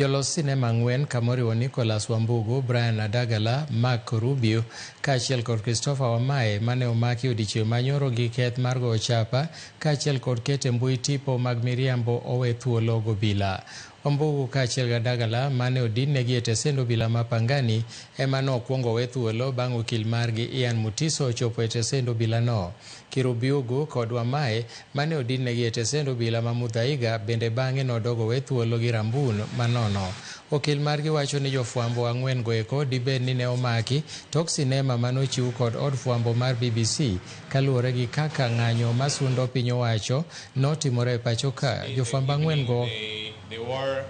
Jolos sinema ang'wen kamoriwo Nicholas Wambugu, Brian Adagala, Mark Rubio kaachiel kod Christopher Wamae mane omaki odiechieng' manyoro gi keth mar goyo chapa kaachiel kod keto e mbui tipo mag miriambo owe thuolo gobila. Wambugu kaachiel gi Adagala mane odinnegi e tesend obila ma Pangani ema nokwongo owe thuolo bang' okil margi Ian Mutiso ochopo e tesend obilano. Kirubiugu kod Wamae mane odinnegi e tesend obila ma Muthaiga bende bang'e nodogo owe thuolo gi rambun manono. Okil margi wacho ni jofwambo ang'wen go eko dibed ni ne omaki tok sinema manochiw kod od fwambo mar BBC kaluwore gi kaka ng'anyo masundo piny owacho notimore e pacho ka. Jofwambo ang'wen go They were,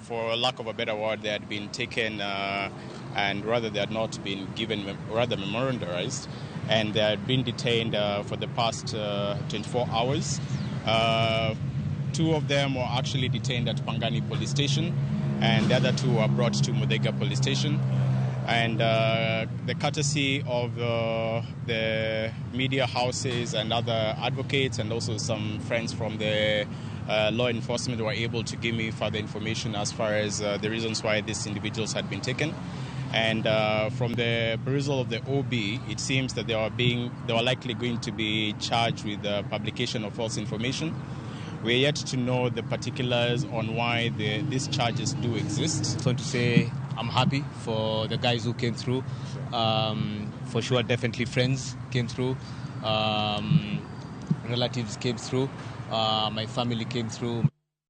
for lack of a better word, they had been taken and rather they had not been given, rather memorandized, and they had been detained for the past 24 hours. Two of them were actually detained at Pangani Police Station, and the other two were brought to Muthaiga Police Station. And the courtesy of the media houses and other advocates and also some friends from the law enforcement were able to give me further information as far as the reasons why these individuals had been taken. And from the perusal of the OB, it seems that they were likely going to be charged with the publication of false information. We're yet to know the particulars on why these charges do exist. I want to say I'm happy for the guys who came through. For sure, definitely friends came through, relatives came through, my family came through.